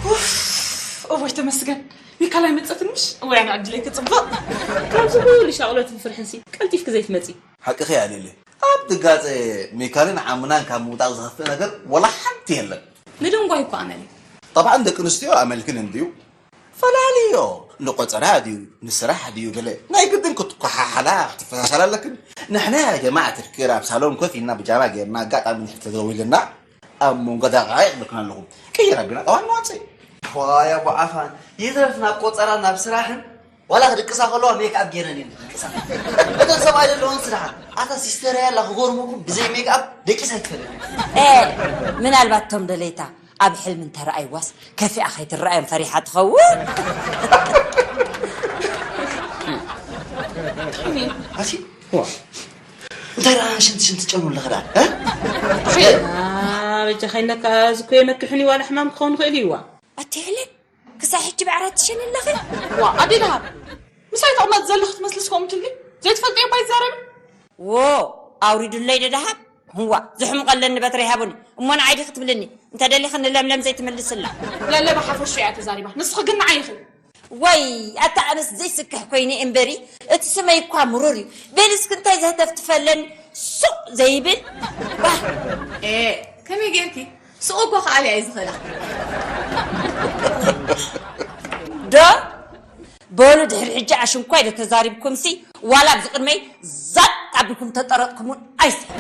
ኡፍ፣ እወይ ተመስገን። ሚካል ኣይመጸትን ምሽ? እወይ፣ ኣነ ዕድለይ ክጽብቕ። ካብዚ ኩሉ ሻቕሎትን ፍርሕንሲ ቀልጢፍኪ ዘይትመጺ። ሓቅኺ እያ ሊሊ። ኣብ ድንጋጸ ሚካልን ዓምናን ካብ ምውዳቕ ዝኸፍእ ነገር ወላ ሓንቲ የለን። ንደንጓይ እኮ ኣመል እዩ። ጠብዓን ደቂ ኣንስትዮ ኣመልክን እንድዩ። ፈላልዮ፣ ንቆጸራ ድዩ፣ ንስራሕ ድዩ፣ ገለ ናይ ግድን ክትኮሓሓላ፣ ክትፈሻሻላ ኣለክን። ንሕና ያ ጀማዓ ትድክር ኣብ ሳሎን ኮፍ ኢልና ብጃማ ጌርና፣ ኣጋጣሚ ንሕቲ ተደዊልና፣ ኣብ መንጎ ደቓይቕ ብልክና ኣለኹም። ቅይር ኣቢና ጠዋል ንወጽእ። ዋይ ኣቦ ዓፋን፣ ይትረፍ ናብ ቆጸራ ናብ ስራሕን፣ ዋላ ክድቅሳ ከለዋ ሜክኣፕ ጌረን እየን ዝድቅሳ። እተን ሰብኣይ ዘለወን ስራሓት፣ ኣታ ሲስተር ያላ ክጎርመኩም ብዘይ ሜክኣፕ ደቂሳ ኣይትፈልጥን። ኤ፣ ምናልባት ቶም ደለይታ ኣብ ሕልሚ እንተረኣይዋስ ከፊኣ ከይትረኣዮም ፈሪሓ ትኸውን። ኣሲ፣ ዋ፣ እንታይ ደኣ ሽንቲ ሽንቲ ትጨኑ ኣለኺ ደኣ? እ? አ፣ በጃኻ ኢለካ፣ እዚ እኮ የመክሕን እዩ፣ ዋላ ሕማም ክኸውን ይኽእል እዩ፣ ዋ። ኣቲ ሄለን፣ ክሳብ ሕጂ ብዓራት ትሸኒ ኣለኺ? ዋ፣ ኣደ ደሃብ፣ ምሳይ ተቕመጥ ዘለኺ ትመስልስ ከምኡ ትብሊ? ዘይትፈልጥዮ እባ ይዛረቢ። ዎ፣ ኣውሪዱለይ ዶ ደሃብ? ህዋ፣ ዝሕምቕ ኣለኒ በትሪ ሃቡኒ። እሞ ንዓይ ዲኺ ትብልኒ? እንተ ደሊኺ ንለምለም ዘይትምልስላ። ለለ ብሓፈሻ እያ ተዛሪባ። ንስኺ ግን ንዓይ ኢኺ። ወይ፣ ኣታ ኣነስ ዘይስክሕ ኮይነ እምበሪ፣ እቲ ስመይ እኳ ምሩር እዩ። በሊ እስኪ እንታይ ዘህተፍትፈለን ሱቕ ዘይብል? ባህ! ኤ፣ ከመይ ጌርኪ? ሱቕ እኮ ከኣልያ እዩ ዝኽእላ። ዶ? በሉ ድሕሪ ሕጂ ኣሽንኳይ ዶ ተዛሪብኩምሲ፣ ዋላ ኣብዚ ቅድመይ ዛጥ ኣቢልኩም ተጠረጥኩም እውን ኣይስሕን።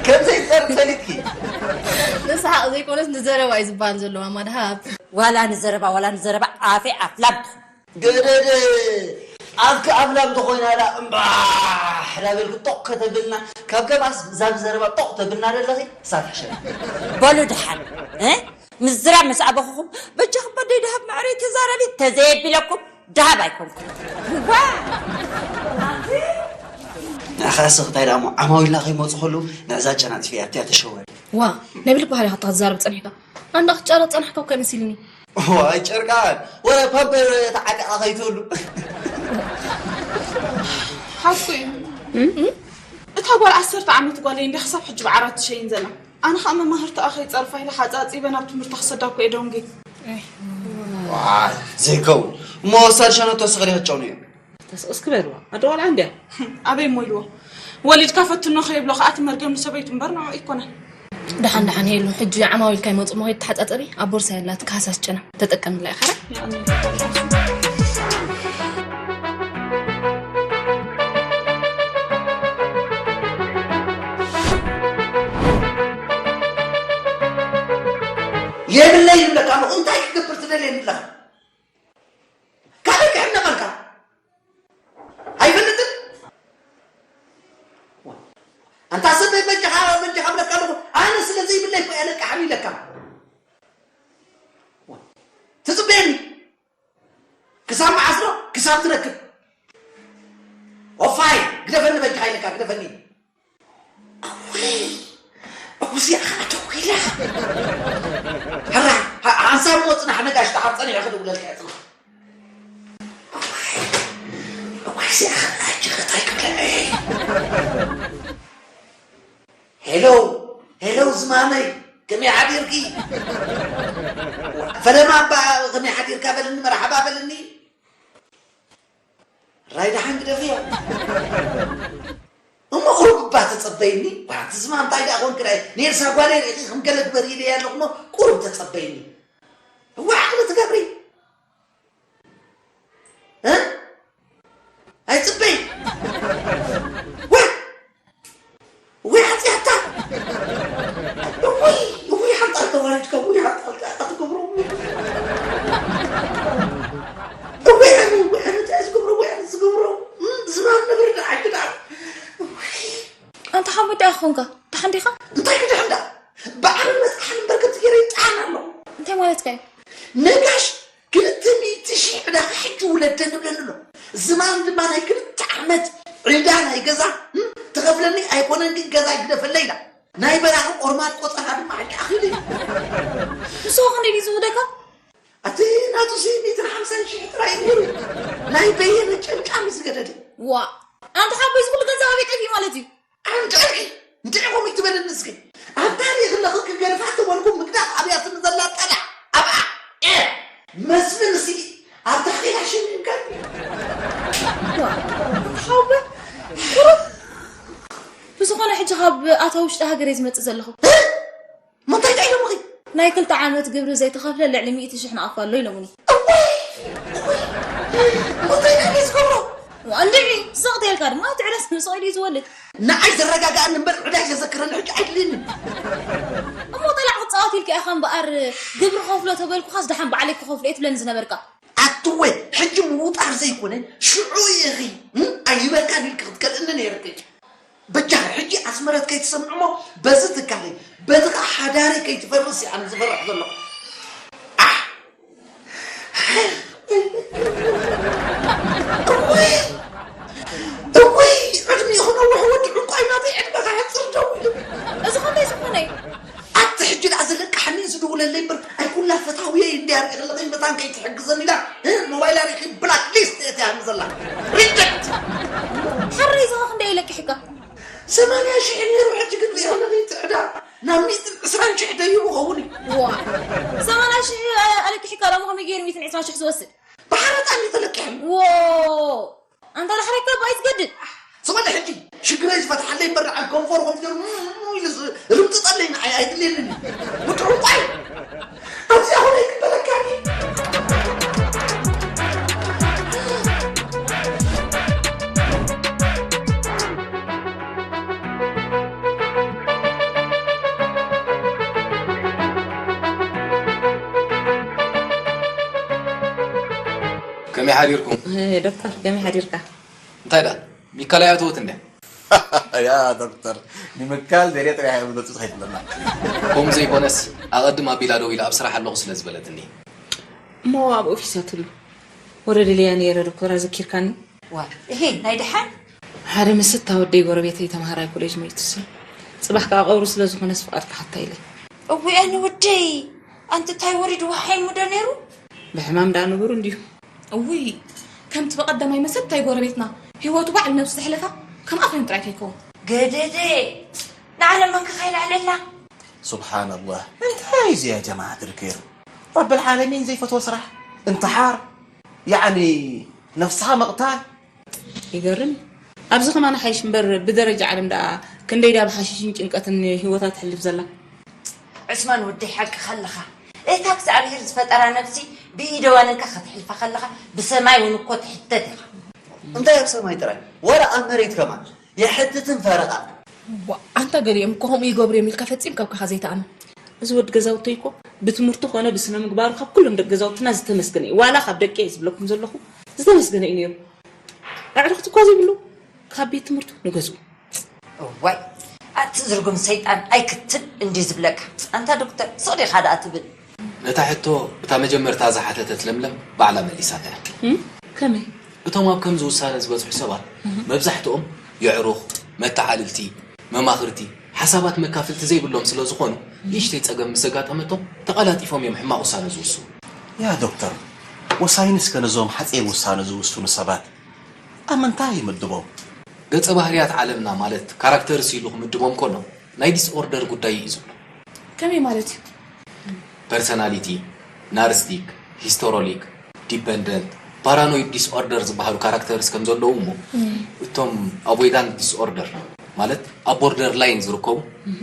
ከም ዘይትጠርጥ ፈሊጥኪ። ንስሓቕ ዘይኮነስ ንዘረባ እዩ ዝበሃል ዘሎ፣ ማማ ደሃብ። ዋላ ንዘረባ፣ ዋላ ንዘረባ ኣፈይ ኣፍላም ትኹን። ገደደ፣ ኣፍኪ ኣፍላም ተኾይና ዳ እምባሕ ዳበልኪ ጦቕ ከተብልና፣ ካብ ገባስ ዛብ ዘረባ ጦቕ ተብልና ደለኺ ሳትሕሸ። በሉ ደሓን፣ እ? ምዝራብ ምስ ኣበኹኹም፣ በጃኹም በደይ ደሃብ ማዕረይ ተዛረቢ ተዘየቢለኩም ደሃብ ኣይኮንኩም። ዋ! ንዓኻ ስኽ እንታይ ደኣ እሞ ዓማዊልና ከይመጹ ከለዉ ንዕዛ ጨናጥፊ እያ፣ ኣብቲያ ተሸወደ። ዋ፣ ናይ ብልቢ ባህሪ ኢኻ ትዛረብ ጸኒሕካ። ኣንዳ ክትጫረቕ ጸናሕካ እኮ መሲልኒ። ዋይ ጨርቃን፣ ወረ ፓምፐር ተዓጢቓ ከይትህሉ። ሓቁ እዩ። እታ ጓል ዓሰርተ ዓመት ጓለይ እንድያ ክሳብ ሕጂ ብዓራት ትሸይን ዘላ። ኣነ ኸኣ መማህርትኣ ከይጸርፋ ኢለ ሓጻጺበ ናብ ትምህርታ ክሰዳ እኮ እየ ደንጉየ። ዋይ፣ ዘይከውን። እሞ ወሳድ ሸነቶ ስኽሪ ክትጨውኒ እዮም። ተስቕስ ክበልዋ። ኣደ ቆልዓ እንድያ። ኣበይ እሞ ኢልዎ? ወሊድካ ፈትኖ ከይብሎ ኸኣ እቲ መርገም ንሰበይቱ እምበር ንዕኡ ኣይኮነን። ደሓን ደሓን ሄሉ፣ ሕጂ ዓማዊልካ ይመጹ እሞ ከይትተሓጻጸቢ፣ ኣብ ቦርሳይ ኣላ እቲ ሃሳስ ጨና ተጠቀምላ ኢኻ። የብለይ ይብለካ፣ እንታይ ክገብር ትደልየኒ ኣለኻ? ካበይ ክሕነቐልካ? ኣይፈልጥን። ኣንታ ሰበይ በጃኻ፣ በጃኻ እብለካ ኣለኹ። ኣነ ስለ ዘይብለይ እኮ እየ ለቃሕም ኢለካ። ትጽበየኒ? ክሳብ መዓስ ዶ? ክሳብ ትረክብ። ኦፋይ፣ ግደፈኒ በጃኻ ኢለካ፣ ግደፈኒ። እዚኣ ኸዓ ደዊላ። ሕራ፣ ሓ-፣ ሓንሳብ ሞ ጽናሕ ነጋሽ ደሓር ጸኒሑ ክድውለልካ እየ ጽናሕ። እዋይ፣ እዋይ፣ እዚኣ ኸዓ ሕጂ እንታይ ክብላ እየ? ሄሎ፣ ሄሎ ዝማመይ፣ ከመይ ሓዲርኪ? ፈለማ እባ ከመይ ሓዲርካ በልኒ፣ መርሓባ በልኒ። ራይ ደሓን ግደፍያ። እሞ ቁሩብ እባ ተጸበይኒ። ዋ፣ እቲ ዝማም እንታይ ደኣ ኮንክ ደኣ? ኔርሳ ጓለይ ርኢኺ ከም ገለ ግበሪ ኢለያ ኣለኹ እሞ ቁሩብ ተጸበይኒ። እዋ ዓቕሊ ትገብሪ። እ? ኣይጽበይ። ዋ! ወይ ሓጢኣታ! እውይ፣ እውይ፣ ሓንጣል ተዋሪድካ፣ እውይ፣ ሓንጣል ኣትገብሮ። እውይ፣ ኣነ፣ እውይ፣ ኣነ፣ እንታይ ዝገብሮ፣ እውይ፣ ኣነ ዝገብሮ። እም፣ ዝማም ነብር ደኣ፣ ኣይክዳን። እውይ። ኣንታ ሓሙይ ደኣ ኾንካ፣ ደሓን ዲኻ? እንታይ ክድሕን ደኣ? ባዕሪ መጽሓን እምበር ከምቲ ገይረ ይጠዓን ኣሎ። እንታይ ማለትካ እዩ? ነጋሽ ክልተ ሚእቲ ሺሕ ዕዳኻ ሕጂ ውለደኒ ብለኒ ኣሎ። ዝማም ድማ ናይ ክልተ ዓመት ዕዳ ናይ ገዛ፣ እም፣ ትኸፍለኒ ኣይኮነን ግን ገዛ ይግደፈለይ ኢላ። ናይ በራኺ ቆርማድ ቆጸራ ድማ ሕጂ ኣኺሉ እዩ። ንስኻ ክንደይ ድዩ ዝውደካ? ኣቲ ናቱሲ ሚእትን ሓምሳን ሺሕ ጥራይ እዩ ነይሩ። ናይ በየነ ጨምጫም እዩ ዝገደደ። ዋ፣ ኣንታ ሓቦይ፣ እዚ ኩሉ ገንዘብ ኣበይ ጠፊኡ ማለት እዩ? ኣንታ ዕርቂ፣ እንታይ ኢኹም ይትበለኒ እስኪ? ኣብ ታሪኽ ለኽኪ ገድፋ ተበልኩም ምግዳፍ ኣብያትኒ ዘላ ጠዳ ኣብኣ፣ ኤ፣ መስፍን ሲ ኣብ ታሕቲ ኢላ ሸሚምካ። ዋ፣ ሓወይ፣ ቁሩብ ብዝኾነ ሕጂ ካብ ኣታ ውሽጢ ሃገር እየ ዝመጽእ ዘለኹ። እ? እሞ እንታይ እንታይ ኢሎምኺ? ናይ ክልተ ዓመት ግብሪ ዘይተኸፍለ ልዕሊ ሚእቲ ሽሕ ንኣፋ ኣሎ ኢሎምኒ። እወይ! እወይ! እሞ እንታይ እንታይ እዩ ዝገብሮ? እንድዒ፣ ስቕ ተልካ ድማ እቲ ዕዳ ስቕ ኢሉ እዩ ዝወልድ። ንዓይ ዘረጋግኣኒ እምበር ዕዳይ ዘዘክረኒ ሕጂ ኣይድልየንን። እሞ ጠላዕ ክጻወት ኢልካ ኢኻ እምበኣር፣ ግብሪ ከፍሎ ተበልኩኻስ ደሓን ባዕለይ ክኸፍሎ እየ ትብለኒ ዝነበርካ። ኣትወ፣ ሕጂ ምውጣር ዘይኮነ፣ ሽዑ ኢኺ፣ እም፣ ኣይበልካን ኢልኪ ክትከልእኒ ነይርኪ። በጃኺ፣ ሕጂ ኣስመረት ከይትሰምዕ እሞ፣ በዚ ትካለይ፣ በዚ ኸዓ ሓዳረይ ከይትፈርስ እየ ኣነ ዝፈርሕ ዘለኹ። ኣሕ! እውይ! እውይ! ዕድሜኹ ነዊሕ ወዲ ዕንቋይ ናተይ ዕድመኻ ሕጽር ደው ኢሉ። እዚ ኸ እንታይ ዝኾነ እዩ? ኣቲ ሕጂ ደኣ ዝለቅሓኒ ዝድውለለይ እምበር፣ ኣይ ኩላ ፈታውየይ እንድያ ርኢ ከለኺ መታን ከይትሕግዘኒ ኢላ፣ እ፣ ሞባይላ ርኢኺ ብላክ ሊስት እያ ትያኒ ዘላ። ሪጀክት! ሕራይ እዚ ኸ ክንደይ ለቂሕካ? ሰማንያ ሽሕ ነይሩ፣ ሕጂ ግን ሪኦ ኣለኺ እቲ ዕዳ ናብ ሚእትን ዕስራን ሽሕ ደይቡ ኸውን እዩ። ዋ፣ ሰማንያ ሽሕ ኣለቂሕካ ሎሚ ከመይ ገይሩ ሚእትን ዕስራን ሽሕ ዝወስድ? ብሓረጣ እንዲ ተለቂሕኒ። ዎ! ኣንታ ዳሕረካ እባ ኣይትገድድ። ስቕ በል ሕጂ፣ ሽግረይ ዝፈትሓለይ እምበር ንዓይ ኮንፎር ኮንፎር ኢሉ ዝ-፣ ርምጥጠለይ ንዓይ ኣይድልየንን። ውድዑ እንቋይ! ኣብዚ ኣሁን ኣይቅበለካኒ። ከመይ ሓዲርኩም? እ፣ ዶክተር፣ ከመይ ሓዲርካ? እንታይ ደኣ? ሚካል ኣይኣተወት እንድያ? ያ ዶክተር፣ ንምካል ደልየ ጥራይ እዮም ዝመጹ ትኸይድ ኣለና። ከምኡ ዘይኮነስ፣ ኣቐድም ኣቢላ ደው ኢላ ኣብ ስራሕ ኣለኹ ስለ ዝበለትኒ። እሞ ኣብ ኦፊስ እያ ትህሉ። ወረ ደልያ ነይረ ዶክተር፣ ኣዘኪርካኒ። ዋ፣ እሄ፣ ናይ ደሓን? ሓደ ምስታ ወደይ ጎረቤተይ ተምሃራይ ኮሌጅ ሞይቱሲ። ጽባሕ ከኣ ቀብሩ ስለ ዝኾነስ ፍቓድ ክሓታ ኢለ። እውይ፣ ኣነ ወደይ፣ ኣንቲ እንታይ ወሪድዎ ሓይሙ ዶ ነይሩ? ብሕማም ደኣ ንቡር እንድዩ። እውይ፣ ከምቲ ብቐዳማይ መሰታይ ጎረቤትና ህይወቱ ባዕሉ ነብሱ ዘሕለፋ፣ ከምኣ ኮይኑ ጥራይ ከይከውን። ገደደ፣ ንዓለም መንከ ካይልዓለልና። ሱብሓነላህ፣ እንታይ እዚ ያ ጀማዓ ትርከሩ? ረብል ዓለሚን ዘይፈትዎ ስራሕ፣ እንትሓር፣ ያዕኒ ነፍስኻ ምቕታል። ይገርም። ኣብዚ ከማን ሓይሽ እምበር ብደረጃ ዓለም ደኣ ክንደይ ድያ ብሓሽሽን ጭንቀትን ህይወታ ትሕልፍ ዘላ? ዑስማን ወደይ ሓቅኻ ኣለኻ። እታ እግዚኣብሄር ዝፈጠራ ነብሲ ብኢደዋን እንካ ከተሕልፋ ከለኻ ብሰማይ እውን እኮ ትሕተት ኢኻ። እንታይ ኣብ ሰማይ ጥራይ ዋላ ኣብ መሬት ከማን የሕትትን ፈረቓ። ዋ፣ ኣንታ ገሊኦም እኮ ከምኡ ይገብሩ እዮም ኢልካ ፈጺምካ ኣብ ካኻ ዘይትኣምን። እዚ ወዲ ገዛውተይ እኮ ብትምህርቱ ኮነ ብስነ ምግባሩ ካብ ኩሎም ደቂ ገዛውትና ዝተመስገነ እዩ። ዋላ ካብ ደቂ እየ ዝብለኩም ዘለኹ ዝተመስገነ እዩ ነይሩ። ኣዕርኽቲ እኳ ዘይብሉ ካብ ቤት ትምህርቱ ንገዝኡ። እዋይ፣ ኣቲ ዝርጉም ሰይጣን ኣይክትል እንዲ ዝብለካ። ኣንታ ዶክተር፣ ስቕ ዲኻ ደኣ ትብል? ነታ ሕቶ እታ መጀመርታ ዝሓተተት ለምለም ባዕላ መሊሳታ እያ። እም? ከመይ? እቶም ኣብ ከምዚ ውሳነ ዝበጽሑ ሰባት እህ። መብዛሕትኦም የዕሩኽ፣ መተዓልልቲ፣ መማኽርቲ፣ ሓሳባት መካፍልቲ ዘይብሎም ስለ ዝኾኑ፣ ንእሽተይ ጸገም ምስ ዘጋጠመቶም ተቐላጢፎም እዮም ሕማቕ ውሳነ ዝውስኑ። ያ ዶክተር፣ ወሳይኒ እስከ ነዞም ሓጺር ውሳነ ዝውስኑ ሰባት ኣብ ምንታይ ይምድቦም? ገጸ ባህርያት ዓለምና ማለት ካራክተርስ ኢሉ ክምድቦም ከሎ ናይ ዲስኦርደር ጉዳይ እዩ ዝብሎ። ከመይ ማለት እዩ? ፐርሰናሊቲ፣ ናርሲስቲክ፣ ሂስቶሮሊክ፣ ዲፐንደንት፣ ፓራኖይድ ዲስኦርደር ዝበሃሉ ካራክተርስ ከም ዘለዉ እሞ እቶም ኣቮይዳንት ዲስኦርደር ማለት ኣብ ቦርደር ላይን ዝርከቡ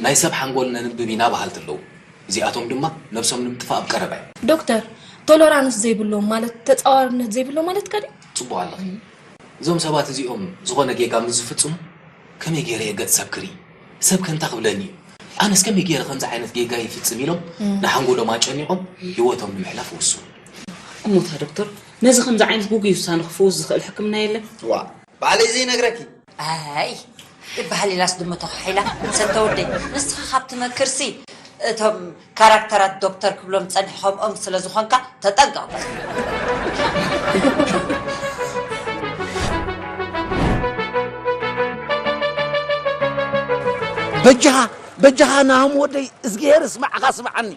ናይ ሰብ ሓንጎል ነንብብ ኢና በሃልቲ ኣለዉ። እዚኣቶም ድማ ነብሶም ንምጥፋእ ኣብ ቀረባ እዮም። ዶክተር፣ ቶሎራንስ ዘይብሎም ማለት ተጻዋርነት ዘይብሎም ማለት ከ ድዩ? ጽቡቕ ኣለኺ። እዞም ሰባት እዚኦም ዝኾነ ጌጋ ምስ ዝፍጽሙ ከመይ ገይረ እየ ገጽ ሰብ ክርኢ? ሰብ ከ እንታይ ክብለኒ እዩ? ኣነስ ከመይ ገይረ ከምዚ ዓይነት ጌጋ ይፍጽም ኢሎም ንሓንጎሎም ኣጨኒቖም ህይወቶም ንምሕላፍ ይውስኑ። እሞታ ዶክተር፣ ነዚ ከምዚ ዓይነት ግጉይ ውሳነ ክፍውስ ዝኽእል ሕክምና የለን? ዋ፣ ባዕለይ ዘይነግረኪ። ኣይ፣ ይበሃል ኢላስ ድሙ ተዃሒላ፣ ሰተወደይ። ንስኻ ካብ ትመክርሲ፣ እቶም ካራክተራት ዶክተር ክብሎም ዝጸንሕ ከምኦም ስለ ዝኾንካ፣ ተጠንቀቕ። በጃኻ፣ በጃኻ ናሆም ወደይ፣ እዝግሄር እስማዕኻ ስምዓኒ።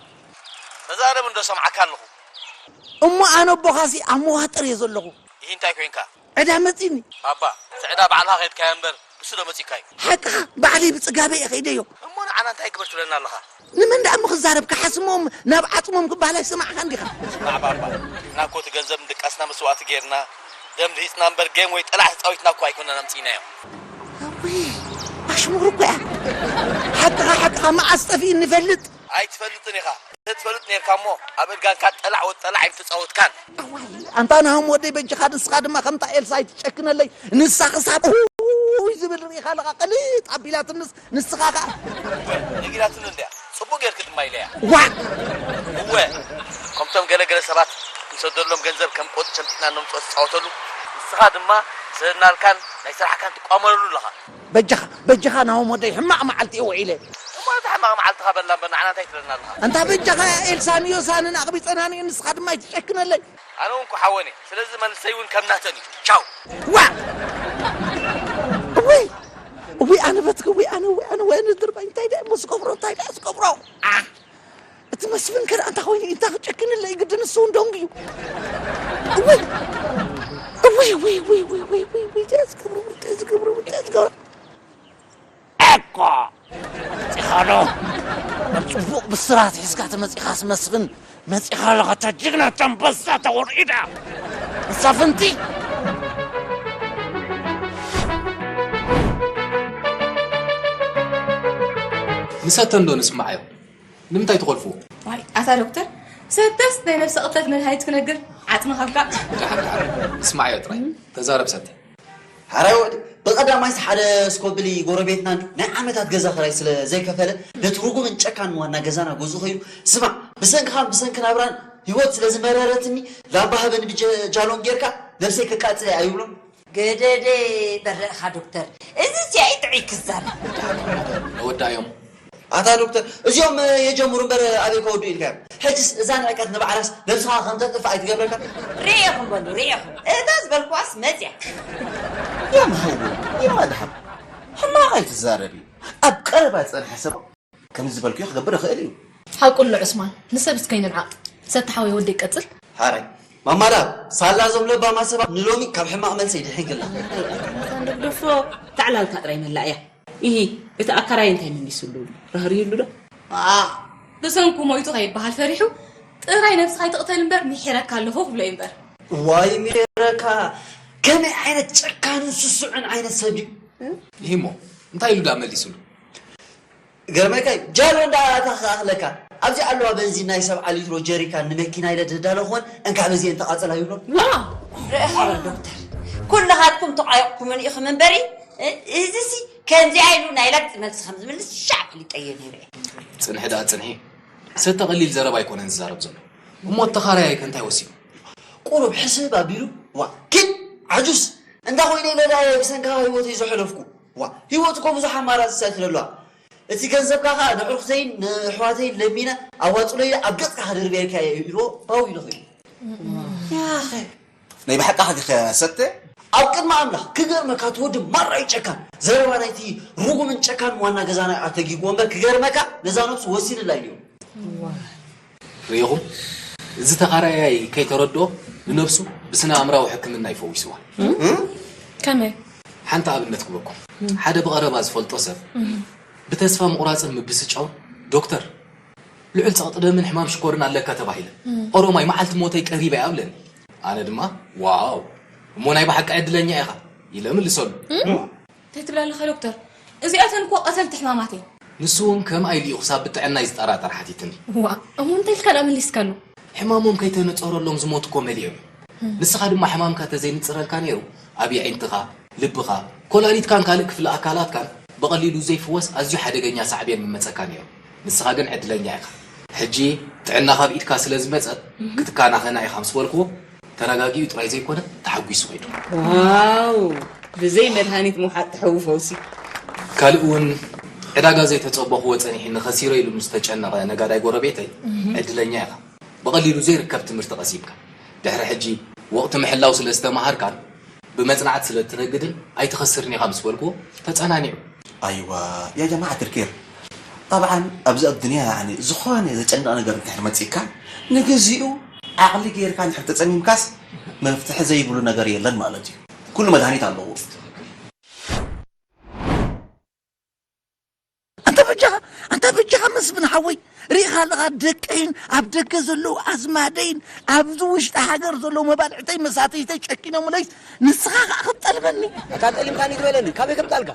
ተዛረብ እንዶ ሰምዓካ ኣለኹ። እሞ ኣነ ኣቦኻሲ ኣብ መዋጥር እየ ዘለኹ። ይህ እንታይ ኮይንካ? ዕዳ መጺኒ። ባባ፣ እቲ ዕዳ ባዕልኻ ከይድካዮ እምበር፣ ንሱ ዶ መጺካዩ? ሓቅኻ፣ ባዕለይ ብጽጋበይ እየ ከይደዮ። እሞ ንዓና እንታይ ግበር ትብለና ኣለኻ? ንመን ደኣ እሞ ክዛረብ፣ ክሓስሞም ናብ ዓጽሞም ክበሃል ኣይሰማዕካን ዲኻ? ስማዕ ባባ፣ ንሕና እኮ እቲ ገንዘብ ንድቃስና መስዋእቲ ጌርና፣ ደም ልሂጽና እምበር ጌም ወይ ጠላዕ ተጻዊትና እኮ ኣይኮነን ኣምጺእናዮ። እውይ፣ ኣሽሙር እኮ እያ። ሓቅኻ፣ ሓቅኻ፣ መዓስ ጠፊኡ ንፈልጥ? ኣይትፈልጥን ኢኻ። እንተትፈልጥ ኔርካ እሞ ኣብ እርጋንካ ጠላዕ ወጠላዕ ኣይምተጻወትካን። ኣንታ ናሆም ወደይ በጅኻ ንስኻ ድማ ከምታ ኤልሳ ኣይትጨክነለይ። ንሳ ክሳብ ኡይ ዝብል ርኢኻ ኣለኻ ቅልጥ ኣቢላትንስ ንስኻ ከኣ ነጊራትኒ እንድያ። ጽቡቕ ጌርክ ድማ ኢለያ። ዋ! እወ፣ ከምቶም ገለ ገለ ሰባት ንሰደሎም ገንዘብ ከም ቆጽ ሸምጢጥና ነምጽኦ ትጻወተሉ፣ ንስኻ ድማ ዝሰደድናልካን ናይ ስራሕካን ትቋመረሉ ኣለኻ። በጃኻ በጃኻ ናሆም ወደይ ሕማቕ መዓልቲ እየ ውዒለ። እሞ ነታ ሕማቕ መዓልትኻ በላ እምበር ንዓና እንታይ ትብለና ኣለኻ? ኣንታ በጃኻ ኤልሳን ዮሳንን ኣቕቢጸናኒ ንስኻ ድማ ኣይትጨክነለይ። ኣነ እውን እኮ ሓወን እየ። ስለዚ መልሰይ እውን ከም ናተን እዩ። ቻው። ዋ! እውይ! እውይ ኣነ በትኪ እውይ ኣነ እውይ ኣነ ወይ ኣነ ድርባይ እንታይ ደኣ እሞ ዝገብሮ እንታይ ደኣ ዝገብሮ? ኣ! እቲ መስፍን ከ እንታይ ኮይኑ እንታይ ክጨክንለይ ግዲ ንሱ እውን ደንጉዩ። እውይ! እውይ እውይ እውይ እውይ እውይ እውይ እንታይ ዝገብሮ እንታይ ዝገብሮ እንታይ ዝገብሮ? እኮ መጺኻ ዶ? ናብ ጽቡቕ ብስራት ሒዝካ ተመጺኻስ መስፍን፣ መጺኻ ኣለኻ፣ እታ ጅግና፣ እታ ኣንበሳ፣ እታ ወርዒዳ መሳፍንቲ። ንሰተን ዶ ንስማዓዮ? ንምንታይ ትኾልፍዎ? ዋይ፣ ኣታ ዶክተር፣ ሰተስ ናይ ነብሰ ቅተለት መድሃኒት ክነግር ዓጽሚ ካብካ። ደሓን፣ ደሓን። ንስማዓዮ ጥራይ። ተዛረብ ሰተ። ሓራይ ወዲ፣ ብቐዳማይስ ሓደ ስኮብሊ ጎረቤትና እንዲ ናይ ዓመታት ገዛ ክራይ ስለ ዘይከፈለ፣ ነቲ ርጉምን ጨካንን ዋና ገዛና ገዝኡ ኸይዱ፣ ስማዕ፣ ብሰንክኻን ብሰንኪ ናብራን ህይወት ስለ ዝመረረትኒ፣ ላባ ሃበኒ ብጀ-፣ ጃሎን ጌርካ ነብሰይ ከቃጽል እየ ኣይብሎን። ገደደ በረእኻ ዶክተር፣ እዚ ሲያይ ጥዑይ ክዛረብ። ነወዳእዮም። ኣታ ዶክተር፣ እዚኦም የጀምሩ እምበር ኣበይ ከወዱ ኢልካዮም? ሕጅስ እዛ ንዕቀት ንባዕላስ ነብስኻ ከም ተጥፍእ ኣይትገብረካ? ርኢኹም በሉ፣ ርኢኹም። እታ ዝበልኩዋስ መጽያ። የም ሃይቡ፣ የም ኣድሓም። ሕማቕ ኣይትዛረቢ። ኣብ ቀረባ ዝጸንሐ ሰብ ከምዚ ዝበልክዮ ክገብር ይኽእል እዩ። ሓቁ ኣሎ ዑስማን፣ ንሰብስ ከይንንዓቕ። ሰቲ ሓወይ ወደይ ቀጽል። ሓራይ። ማማ ዳብ፣ ሳላ እዞም ለባማት ሰባት ንሎሚ ካብ ሕማቕ መልሰይ ድሒንክላ። ኣታ ንደግደፎ፣ ታዕላልካ ጥራይ መላእ እያ። ኢሂ፣ እቲ ኣካራይ እንታይ መሊሱሉ? ራህሪሁሉ ዶ? ኣኣ፣ ብሰንኩ ሞይቱ ከይበሃል ፈሪሑ፣ ጥራይ ነብስኻ ኣይትቕተል እምበር፣ ምሒረካ ኣለኹ ክብሎ እዩ እምበር። ዋይ ምሒረካ፣ ከመይ ዓይነት ጨካንን ስሱዕን ዓይነት ሰብ ድዩ? ኢሂ እሞ፣ እንታይ ኢሉ ደኣ መሊሱሉ? ገርመካ እዩ፣ ጃሎ እንዳኣተኻ ክኣኽለካ። ኣብዚ ኣለዋ በንዚን ናይ ሰብዓ ሊትሮ ጀሪካን ንመኪና ኢለ ድዳሎ ክኾን፣ እንካ በዚኤን ተቓጸላ ይብሎ። ርኢኻ በል ዶክተር፣ ኩልኻትኩም ተቋየቕኩምኒ ኢኹም እምበሪ፣ እ-፣ እዚሲ ከምዚኣ ኢሉ ናይ ላግጺ መልሲ ከም ዝምልስ ሻዕ ፈሊጠዮ ነይረ እየ። ጽንሒ ደኣ ጽንሒ። ሰተ ቀሊል ዘረባ ኣይኮነን ዝዛረብ ዘሎ። እሞ እቲ ተኻራያይ ከ እንታይ ወሲኑ? ቁሩብ ሕስብ ኣቢሉ፣ ዋ፣ ኪድ ዓጁስ፣ እንዳ ኮይነ ኢለ ደኣ እየ ብሰንክኻ ህይወተይ ዘሕለፍኩ። ዋ፣ ህይወት እኮ ብዙሕ ኣማራጺታት ኣለዋ። እቲ ገንዘብካ ኸኣ ነዕርኹተይን ንኣሕዋተይን ለሚነ ኣዋጽኡለይ ኢለ ኣብ ገጽካ ክድርብየልካ እየ ኢልዎ ባው ኢሉ ኸይዱ። ያኸ። ናይ ብሓቃ ዲኸ ሰተ? ኣብ ቅድሚ ኣምላኽ ክገርመካ፣ እቲ ወዲ ማራ እዩ ጨካን። ዘረባ ናይቲ ርጉምን ጨካን ዋና ገዛና ኣተጊግዎ እምበር፣ ክገርመካ፣ ነዛ ነብሱ ወሲንላ እዩ ነይሩ። ርኢኹም? እዚ ተኻራያይ ከይተረድኦ ንነብሱ ብስነ ኣእምራዊ ሕክምና ይፈዊስዋ። ከመይ? ሓንቲ ኣብነት ክበኩም። ሓደ ብቐረባ ዝፈልጦ ሰብ ብተስፋ ምቑራፅን ምብስጫውን፣ ዶክተር፣ ልዑል ፀቕጢ ደምን ሕማም ሽኮርን ኣለካ ተባሂለ። ኦሮማይ፣ መዓልቲ ሞተይ ቀሪባ እያ ኣብለኒ። ኣነ ድማ ዋው፣ እሞ ናይ ብሓቂ ዕድለኛ ኢኻ ኢለ ምልሰሉ። እንታይ ትብል ኣለኻ ዶክተር? እዚኣተን እኮ ቀተልቲ ሕማማት እየን። ንሱ እውን ከምኣ ኢሉ እዩ ክሳብ ብጥዕናይ ዝጠራጠር ሓቲትኒ። ዋእ፣ እሞ እንታይ ኢልካ ደኣ መሊስካሉ? ሕማሞም ከይተነፀረሎም ዝሞቱ እኮ መሊኦም እዮም። ንስኻ ድማ ሕማምካ ተዘይንፅረልካ ነይሩ ኣብ የዒንትኻ፣ ልብኻ፣ ኮላሊትካን ካልእ ክፍሊ ኣካላትካን ብቐሊሉ ዘይፍወስ ኣዝዩ ሓደገኛ ሳዕቤን ምመፀካ ነይሩ። ንስኻ ግን ዕድለኛ ኢኻ። ሕጂ ጥዕናኻ ኣብ ኢድካ ስለ ዝመፀት ክትከናኸና ኢኻ ምስ በልክዎ ተረጋጊኡ ጥራይ ዘይኮነ ተሓጒሱ ከይዱ። ዋው! ብዘይ መድሃኒት ምውሓጥ ትሕዊ ፈውሲ። ካልእ እውን ዕዳጋ ዘይተፀበኽዎ ፀኒሕኒ ከሲረ ኢሉ ንዝተጨነቐ ነጋዳይ ጎረቤተይ ዕድለኛ ኢኻ። ብቐሊሉ ዘይርከብ ትምህርቲ ቀሲምካ። ድሕሪ ሕጂ ወቕቲ ምሕላው ስለ ዝተማሃርካን ብመፅናዕቲ ስለ እትነግድን ኣይትኸስርን ኢኻ ምስ በልክዎ ተፀናኒዑ። ኣይዋ ያ ጀማዓት ልኬር ጠብዓን ኣብዚ ኣዱንያ ያኒ ዝኾነ ዘጨንቕ ነገር እንድሕር መፂእካ ንግዚኡ ዓቕሊ ጌርካ እንድሕር ተፀሚምካስ መፍትሒ ዘይብሉ ነገር የለን ማለት እዩ። ኩሉ መድሃኒት ኣለዎ። ኣንታ በጃኻ ኣንታ በጃኻ መስፍን ሓወይ ርኢኻ ኣለኻ ደቀይን ኣብ ደገ ዘለዉ ኣዝማደይን ኣብዚ ውሽጢ ሃገር ዘለዉ መባልዕተይ መሳተይተይ ጨኪኖምለይስ ንስኻ ኸዓ ክትጠልመኒ ኣታ ጠሊምካኒ ዝበለኒ ካበይ ከምጣልካ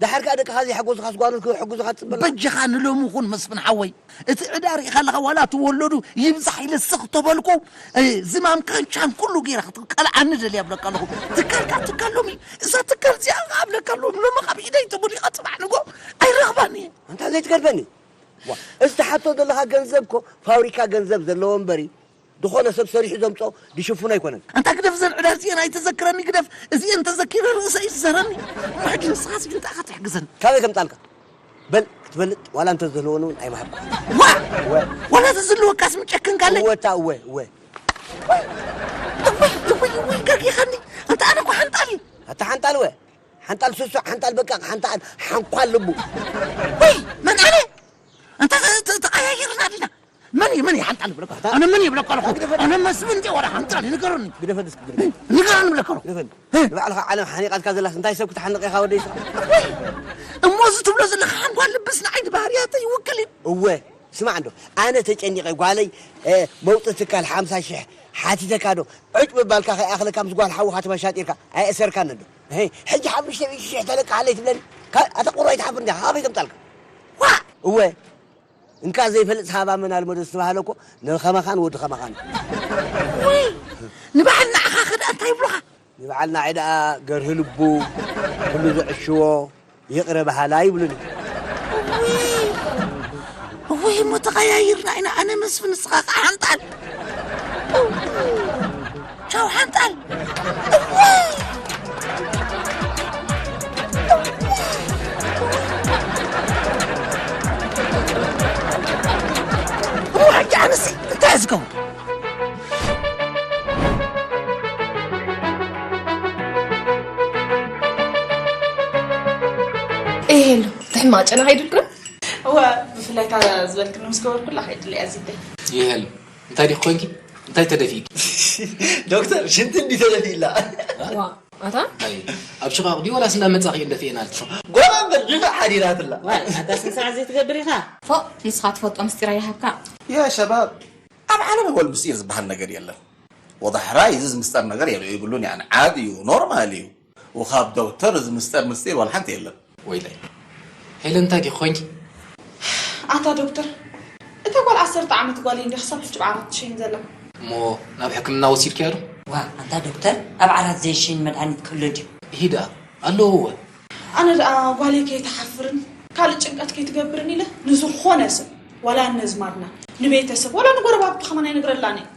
ደሓር ከኣ ደቅኻ ዘይሓጎዙኻስ ጓኖት ክሕጉዙኻ ትጽበ ኣለኻ በጃኻ ንሎሚ ኹን መስፍን ሓወይ እቲ ዕዳ ርኢኻ ኣለኻ ዋላ እቲ ወለዱ ይብዛሕ ኢለ ስኽ ተበልኩ ዝማም ካንቻን ኩሉ ገይረ ክትቀልዓኒ ደልየ እብለካ ኣለኹ ትካልካ ትካል ሎሚ እዛ ትካል እዚኣ ከኣ እብለካ ኣለኹ ሎሚ ካብ ኢደይ ተጎዲኣ ጽባሕ ንጎ ኣይረኽባን እየ ኣንታ ዘይትገድፈኒ ዋ እዚ ትሓቶ ዘለኻ ገንዘብ እኮ ፋብሪካ ገንዘብ ዘለዎ እምበሪ ዝኾነ ሰብ ሰሪሑ ዘምጾ ድሽፍኖ ኣይኮነን ኣንታ ግደፍ ዘን ዕዳ እዚኤን ኣይተዘክረኒ ግደፍ እዚኤን ተዘኪረ ርእሰይ ዝሰረኒ እሞ ሕጂ ንስኻስ እንታይ ኢኻ ትሕግዘኒ ካበይ ከምጻልካ በል ክትበልጥ ዋላ እንተ ዝህልወኒ እውን ኣይምሃብኩ ዋ ዋላ ተዝህልወካስ ምጨክንካለይ እወታ እወ እወ እወይ እወይ እወይ ገርጊኻኒ ኣንታ ኣነ እኮ ሓንጣል እዩ ኣታ ሓንጣል እወ ሓንጣል ሱሱዕ ሓንጣል በቃ ሓንጣል ሓንኳል ልቡ ወይ መን ኣነ ኣንታ ተቐያይርና ዲና መን እዩ መን እዩ ሓንጣል ብለካ ኣነ መን ይብለካ ኣለኹ ኣነ መስፍን እንዲ ወላ ሓንጣል ንገሩኒ ግደፈን እስኪ ግደፈን ንገሩኒ ብለካ ኣለኹ ግደፈን ንባዕልኻ ዓለም ሓኒቓትካ ዘላስ እንታይ ሰብ ክትሓንቕ ኢኻ ወደይ ስኻ እሞ እዚ ትብሎ ዘለኻ ሓንኳል ልብስ ንዓይ ንባህርያተይ ይውክል እዩ እወ ስማዕ እንዶ ኣነ ተጨኒቐ ጓለይ መውፅእ ትካል ሓምሳ ሽሕ ሓቲተካ ዶ ዕጭ ምባልካ ከይኣኽለካ ምስ ጓል ሓውኻ ተመሻጢርካ ኣይእሰርካን እንዶ ሕጂ ሓሙሽተ ሚእቲ ሽሕ ተለቅሓለይ ትብለኒ ኣታ ቁራይ ትሓፍር እንዲኻ ካበይ ከምፃልካ እወ እንካ ዘይፈልጥ ሃባ መን ኣልመዶ ዝተባህለ እኮ ንኸማኻን ወዲ ኸማኻን ንበዓል ንዓኻ ኸ ደኣ እንታይ ይብሉኻ ንበዓል ንዓይ ደኣ ገርሂ ልቡ ኩሉ ዘዕሽዎ ይቕረ በሃላ ይብሉኒ። እውይ እሞ ተቐያይርና ኢና ኣነ መስፍን ንስኻ ከዓ ሓንጣል ቻው ሓንጣል እሞ ሕጂ ኣነሲ እንታይ እየ ዝገብር ኤሄሎ ብሕማቕ ጨና ከይድልኩም እወ ብፍላይ እታ ዝበልክኒ ምስ ገበርኩላ ከይድለ እያ ዝብለይ ይሀል እንታይ ዲኺ ኮንኪ እንታይ ተደፊእኪ ዶክተር ሽንቲ እንዲ ተደፊእላ ዋ ኣታ ኣይ ኣብ ሽቓቕ ድዩ ወላስ እንዳ መጻኺ እንደፊእናልኪ ጓል እምበር ድፋዕ ሓዲራትላ ዋይ ኣታ ስንት ሰዓት ዘይትገብር ኢኻ ፎእ ንስኻ ትፈልጦ ምስጢር ኣይሃብካ ያ ሸባብ ኣብ ዓለም ወል ምስጢር ዝበሃል ነገር የለን ወዳሕራይ እዚ ዝምስጠር ነገር የብሉን ያኒ ዓድ እዩ ኖርማል እዩ ውኻብ ዶክተር እዚ ምስጠር ምስጢር ዋላ ሓንቲ የለን። ወይለይ ሄለን እንታይ ዲኺ ኮይንኪ? ኣታ ዶክተር እታ ጓል ዓሰርተ ዓመት ጓለይ እንድያ ክሳብ ሕጂ ብዓራት ትሸይን ዘላ። እሞ ናብ ሕክምና ወሲድክያ ዶ? ዋእ ኣንታ ዶክተር ኣብ ዓራት ዘይሸይን መድሃኒት ክህሉ ድዩ? እሂ ደኣ ኣለዎ እወ። ኣነ ደኣ ጓለይ ከይትሓፍርን ካልእ ጭንቀት ከይትገብርን ኢለ ንዝኾነ ሰብ ዋላ ነዝማድና ንቤተሰብ ዋላ ንጎረባብቲ ከማን ኣይነግረላን እየ።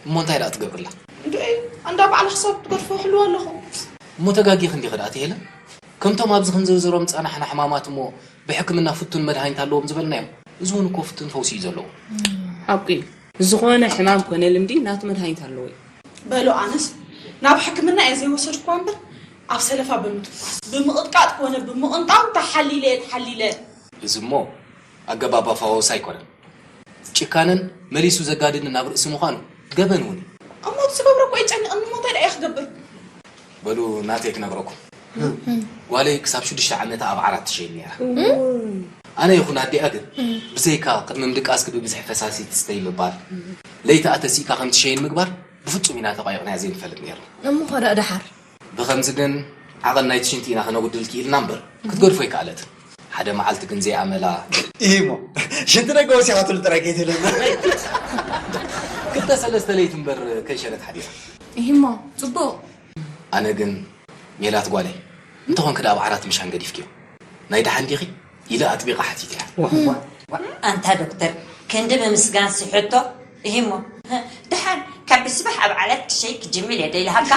እሞ እንታይ ደኣ ትገብርላ? እንድዒ ኣንዳ ባዕልኺ ሰብ ትገድፎ ሕልዊ ኣለኹ። እሞ ተጋጊኺ እንዲኺ ደኣ ትሄለ? ከምቶም ኣብዚ ክንዝርዝሮም ዝጸናሕና ሕማማት እሞ ብሕክምና ፍቱን መድሃኒት ኣለዎም ዝበልናዮም፣ እዚ እውን እኮ ፍቱን ፈውሲ እዩ ዘለዎ። ሓቁ እዩ። ዝኾነ ሕማም ኮነ ልምዲ ናቱ መድሃኒት ኣለዎ እዩ። በሉ ኣነስ ናብ ሕክምና እየ ዘይወሰድክዋ እምበር ኣብ ሰለፋ ብምትኳስ፣ ብምቕጥቃጥ ኮነ ብምቕንጣው ተሓሊለ እየ፣ ተሓሊለ። እዚ እሞ ኣገባብ ኣፋዋውሳ ኣይኮነን። ጭካነን መሊሱ ዘጋድድን ኣብ ርእሲ ምዃኑ ገበን እውን እዩ። እሞ እቲ ዝገብሮ እኮ የጨንቐኒ፣ እሞ እንታይ ደኣ እየ ክገብር? በሉ ናተይ ክነግረኩም። ጓለይ ክሳብ ሽዱሽተ ዓመታ ኣብ ዓራት ትሸይን ነይራ። ኣነ ይኹን ኣዲኣ ግን ብዘይካ ቅድሚ ምድቃስኪ ብብዝሒ ፈሳሲ ትስተይ ምባል፣ ለይቲ ኣተሲእካ ከም ትሸይን ምግባር ብፍጹም ኢና ተቋይቕናያ ዘይንፈልጥ ነይርና። እሞ ኸ ደኣ ደሓር? ብኸምዚ ግን ዓቐን ናይቲ ሽንቲ ኢና ከነጉድል ክኢልና እምበር ክትገድፎ ኣይከኣለትን። ሓደ መዓልቲ ግን ዘይኣመላ ኢሂሞ፣ ሽንቲ ደገ ወሲኻትሉ ጥራይ ከይትብለና። ክልተ ሰለስተ ለይቲ እምበር ከይሸነት ሓዲራ። ኢሂሞ፣ ጽቡቕ። ኣነ ግን ሜላት ጓለይ፣ እንተኾንኪ ደኣ ኣብ ዓራት ምሻን ገዲፍክዮ? ናይ ደሓን ዲኺ? ኢለ ኣጥቢቐ ሓቲተያ። ዋእ፣ ዋእ፣ ዋእ። ኣንታ ዶክተር፣ ክንዲ ምምስጋንሲ ሕቶ፣ ኢሂሞ፣ ደሓን ካብ ብስባሕ ኣብ ዓራት ክሸይ ክጅምር እየ ዶ ኢልሃብካ?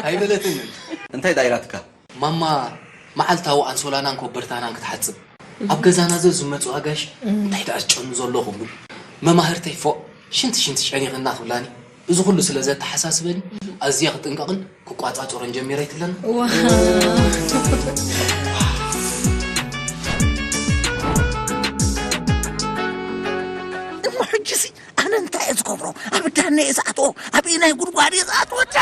ኣይበለትንን። እንታይ ደኣ ኢላትካ? ማማ መዓልታዊ ኣንሶላናን ኮበርታናን ክትሓጽብ፣ ኣብ ገዛና ዘዝመጹ ኣጋይሽ እንታይ ደኣ ዝጨኑ ዘሎ ክብሉ፣ መማህርተይ ፎእ ሽንቲ ሽንቲ ጨኒኽና ክብላኒ፣ እዚ ኩሉ ስለ ዘተሓሳስበኒ ኣዝየ ክጥንቀቕን ክቋጻጸሮን ጀሚረ ኣይትብለና? ዋው። እሞ ሕጂሲ ኣነ እንታይ እየ ዝገብሮ? ኣብ ዳና እየ ዝኣትዎ? ኣብ ኢናይ ጉድጓድ እየ ዝኣትዎ? ዳ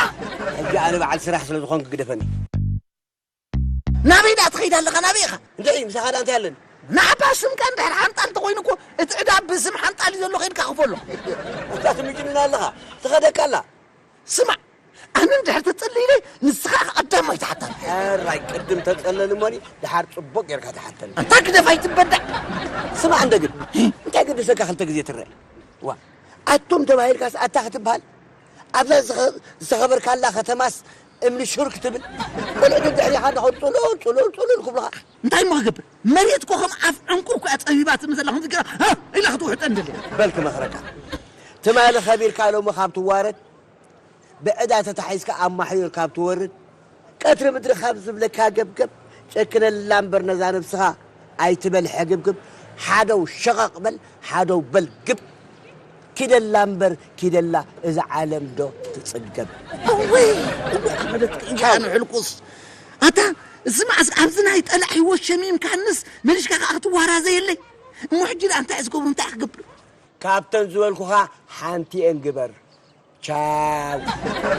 ሕጂ ኣነ በዓል ስራሕ ስለ ዝኾንኩ ግደፈኒ። ናበይ ደኣ ትኸይድ ኣለኻ? ናበይ ኢኻ? እንታይ ምሳኻ ደኣ እንታይ ኣለኒ? ንዓባ ስምካ እንድሕር ሓንጣል እንተኾይኑ እኮ እቲ ዕዳ ብስም ሓንጣል እዩ ዘሎ፣ ኸይድካ ክፈሎ። ኣታ ትምጅንን ኣለኻ፣ ትኸደካ ኣላ። ስማዕ፣ ኣነ እንድሕር ተጸሊለ ንስኻ ኢኻ ቀዳማይ ትሓታኒ። ሕራይ ቅድም ተጸለኒ እሞኒ፣ ደሓር ጽቡቕ ጌርካ ትሓተኒ። ኣታ ግደፍ ኣይትበዳዕ። ስማዕ እንደ ግን፣ እንታይ ገደሰካ ክልተ ግዜ ትረአ? ዋ፣ ኣቱም ተባሂልካስ ኣታ ክትበሃል? ኣብዛ ዝኸ-፣ ዝተኸበርካላ ከተማስ እምኒ ሹር ክትብል? ቆልዑ ድሕሪኻ እንዳኸዱ ጽሉል፣ ጽሉል፣ ጽሉል ክብሉኻ። እንታይ እሞ ክገብር? መሬት እኮ ከም ኣፍ ዕንቁር እኮ እያ ጸቢባትኒ ዘላ፣ ከምዚ ገይራ፣ ሃ፣ ኢላ ክትውሕጠን ደልያ። በል ክመኽረካ። ትማሊ ከቢርካ ሎሚ ካብ ትዋረድ፣ ብዕዳ ተታሒዝካ ኣብ ማሕዩር ካብ ትወርድ፣ ቀትሪ ምድሪ ካብ ዝብለካ ገብገብ፣ ጨክነላ እምበር ነዛ ነብስኻ ኣይትበል ሕግብግብ። ሓደው ሸቐቕ በል፣ ሓደው በል ግብ። ኪደላ እምበር ኪደላ እዛ ዓለም ዶ ትጽገብ? እወይ፣ እወይ፣ ኣነ በትኪ እንጂ ኣነ ሕልኩስ። ኣታ፣ እዚ መዓስ ኣብዚ ናይ ጠላዕ ህይወት ሸሚምካንስ መሊሽካ ከኣ ክትዋራዘየለይ? እሞ ሕጂ ደኣ እንታይ እየ ዝገብሮ፣ እንታይ እየ ክገብር? ካብተን ዝበልኩኻ ሓንቲኤን ግበር። ቻው።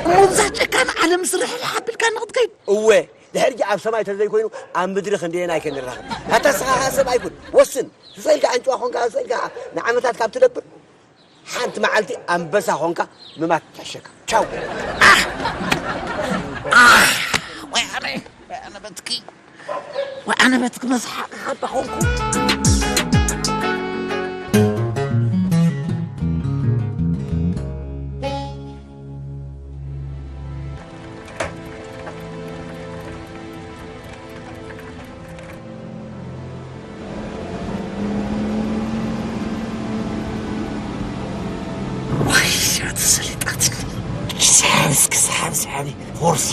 እሞ እዛ ጨካን ዓለም ስርሕ ኣቢልካ ንኽትከይድ? እወ፣ ድሕሪ ሕጂ ኣብ ሰማይ ተዘይኮይኑ ኣብ ምድሪ ክንደየናይ ክንራኸብ? ኣታ ንስኻ ኸኣ ሰብ ኣይኩን። ወስን። ስሰ ኢልካ ኣንጭዋ ኾንካ፣ ስሰ ኢልካ ንዓመታት ካብ ትነብር፣ ሓንቲ መዓልቲ ኣንበሳ ኾንካ ምማት ትሕሸካ። ቻው። ኣህ! ኣህ! ወይ ኣነ፣ ወይ ኣነ በትኪ። ወኣነ በትኪ መስሓቕ ሓባ ኾንኩ። ዋይ፣ እዛ ተሰሊጣትኒ። ሰሓብ እስኪ፣ ሰሓብ፣ ሰሓብ፣ ፎርሳ።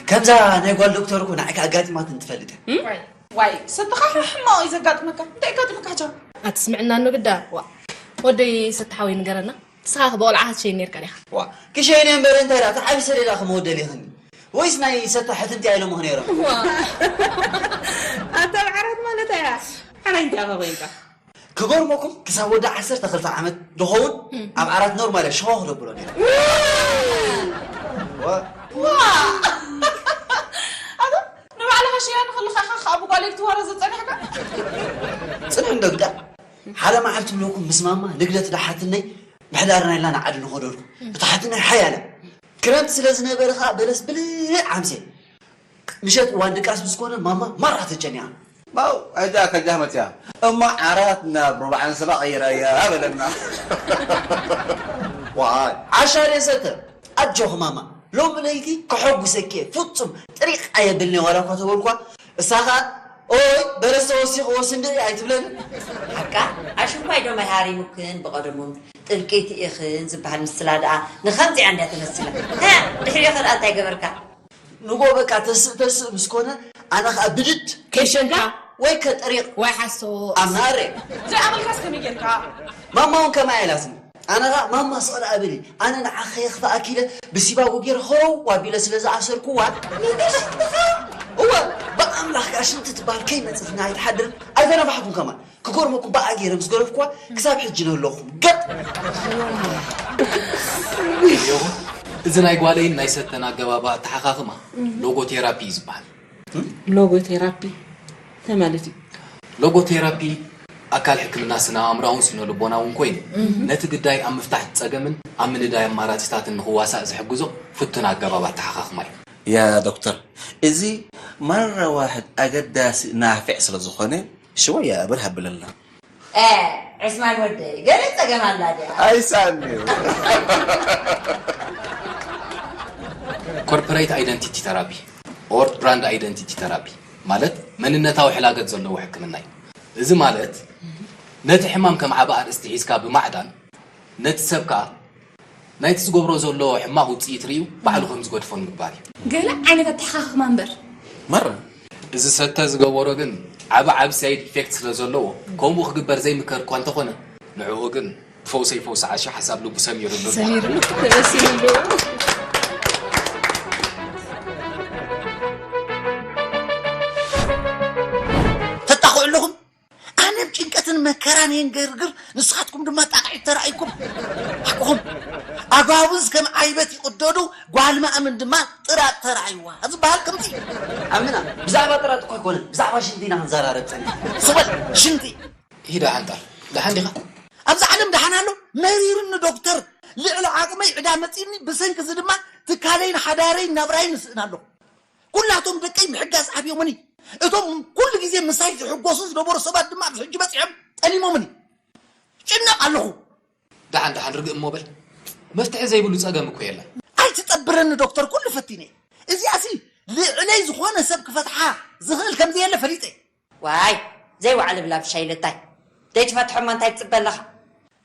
ከምዛ ናይ ጓል ዶክተር እኮ ንዓካ ኣጋጢማትኒ ትፈልጥ እያ። እም? ዋይ፣ ዋይ፣ ሰተኻ ሕማቕ እዩ ዘጋጥመካ። እንታይ ኣጋጢመካ ሕጃ? ኣትስምዕና እንዶ ግዳ። ዋ፣ ወደይ ሰተሓወይ ንገረና። ንስኻ ኸ ብቆልዓ ክትሸይን ነይርካ ዲኻ? ዋ፣ ክሸይን እየ እምበር እንታይ ደኣ፣ እቲ ዓቢ ሰሌዳ ክመወደል ይኽኒ። ወይስ ናይ ሰታ ሕትምቲ ኣይሎምኽ ነይሮም? ዋ። ኣታ ብዓራት ማለት እያ። ዓራይ እንታይ ኢኻ ኮይንካ? ክገርመኩም፣ ክሳብ ወዲ ዓሰርተ ክልተ ዓመት ዝኸውን እም። ኣብ ዓራት ኖርማል እየ ሽኾ ክደብሎ ነይረ። ዋ። ዋ። ትብለኩም ምስ ማማ ንግደት ዳሓትነይ ምሕዳርና ኢልና ንዓዲ ንኸደልኩ። እቲ ሓትነይ ሓያለ ክረምቲ ስለ ዝነበረ ኸዓ በለስ ብልዕ ዓምሴ። ምሸት እዋን ድቃስ ምስ ኮነ ማማ ማራ ተጨኒቓ። ማው፣ ኣጃ ከጃ መጽያ። እሞ ዓራት ናብ ሩብዓን ስባ ቀይራያ በለና። ዋይ፣ ዓሻ ደሰተ። ኣጆኺ ማማ፣ ሎሚ ለይቲ ከሐጉሰኪ እየ። ፍጹም ጥሪቕ ኣየብልኒ ዋላ እኳ ተበልኳ። እሳ ኸኣ ኦይ በለስ ተወሲኽዎ ስንድኢ ኣይትብለኒ። ሓቃ ኣሽንኳይ ዶ ማይ ሃሪሙክን ብቐደሙ ጥልቂት ኢኽን ዝበሃል ምስላ ደኣ ንኸምዚኣ እንድያ ትመስል። ሃ፣ ድሕሪኡ ኸ ደኣ እንታይ ገበርካ? ንጎ በቃ ተስእ ተስእ ምስ ኮነ ኣነ ኸኣ ብድድ ከይሸንካ ወይ ከጥሪቕ ወይ ሓሶ ኣምናሬ። ዘይኣመልካስ ከመይ ጌርካ? ማማ እውን ከምኣ ኢላትኒ። ኣነ ኸኣ ማማ ስቕ ደኣ በሊ፣ ኣነ ንዓኺ ከየኽፍኣኪ ኢለ ብሲባጎ ገይረ ኸረው ኣቢለ ስለ ዝኣሰርኩዋ። እወ፣ ብኣምላኽ ከኣ ሽንቲ ትበሃል ከይመጽእትና ኣይትሓድርን። ኣይተነፋሕኩን ከማን። ክገርመኩም ብኣ ገይረ ምስ ገረፍኩዋ ክሳብ ሕጂ ነለኹ። ገጥ! እዚ ናይ ጓለይን ናይ ሰተን ኣገባባ ኣተሓኻኽማ ሎጎቴራፒ እዩ ዝበሃል። ሎጎቴራፒ እንታይ ማለት እዩ? ሎጎቴራፒ ኣካል ሕክምና ስነ ኣእምራውን ስነ ልቦናውን ኮይኑ ነቲ ግዳይ ኣብ ምፍታሕ ጸገምን ኣብ ምንዳይ ኣማራጺታትን ንኽዋሳእ ዝሕግዞ ፍቱን ኣገባብ ኣተሓኻኽማ እዩ። ያ ዶክተር፣ እዚ ማራ ዋሕድ ኣገዳሲ ናፊዕ ስለ ዝኾነ ሽወያ ብር ሃብለልና። ኤ ዕስማን ወደይ ገለ ጸገም ኣላ ድያ? ኣይሳኒ። ኮርፖሬት ኣይደንቲቲ ተራፒ ኦር ብራንድ ኣይደንቲቲ ተራፒ ማለት መንነታዊ ሕላገት ዘለዎ ሕክምና እዩ። እዚ ማለት ነቲ ሕማም ከም ዓቢ ኣርእስቲ ሒዝካ ብማዕዳን ነቲ ሰብ ከኣ ናይቲ ዝገብሮ ዘሎ ሕማቕ ውጽኢት ርእዩ ባዕሉ ከም ዝገድፎ ንምግባር እዩ። ገለ ዓይነት ኣተሓኻኽማ እምበር። መር እዚ ሰተ ዝገበሮ ግን ዓቢ ዓቢ ሳይድ ኢፌክት ስለ ዘለዎ ከምኡ ክግበር ዘይምከር እኳ እንተኾነ ንዕኡ ግን ብፈውሰይ ፈውሲ ዓሻ ሓሳብ ልቡ ሰሚሩሉ ኣሎ። ሰሚሩ ተበሲሉ ኣሎ። ተጣቕዑ ኣለኹም። ኣነ ብጭንቀትን መከራን የንገርግር፣ ንስኻትኩም ድማ ጣቕዒት ተራእይኩም። ሓቅኹም። ኣጓብዝ ከም ዓይበት ይቕደዱ፣ ጓል ማእምን ድማ ጥራጥ ተራእይዋ ዝበሃል ከምዚ። ኣምና፣ ብዛዕባ ጥራጥ እኮ ኣይኮነን፣ ብዛዕባ ሽንቲ ኢና ክንዘራረብ ጸኒሕና። ስቕ በል፣ ሽንቲ። ሂዳ ሓንጣል፣ ደሓን ዲኻ? ኣብዚ ዓለም ደሓን ኣሎ? መሪርኒ ዶክተር፣ ልዕሊ ዓቕመይ ዕዳ መጺእኒ፣ ብሰንኪ እዚ ድማ ትካለይን ሓዳረይን ናብራይን እስእን ኣለኹ። ኩላቶም ደቀይ ምሕጋዝ ኣብዮምኒ። እቶም ኩሉ ግዜ ምሳይ ዝሕጎሱ ዝነበሩ ሰባት ድማ ኣብዚ ሕጂ በጺሖም ጠሊሞምኒ። ጭነቕ ኣለኹ። ደሓን ደሓን ርግእ እሞ በል። መፍትሒ ዘይብሉ ጸገም እኮ የለን። ኣይትጠብረኒ ዶክተር፣ ኩሉ ፈቲነ። እዚኣሲ ልዕለይ ዝኾነ ሰብ ክፈትሓ ዝኽእል ከም ዘየለ ፈሊጠ። ዋይ ዘይወዓለ ብላብሻ ኢለታይ ዘይትፈትሖማ እንታይ ትፅበ ኣለኻ?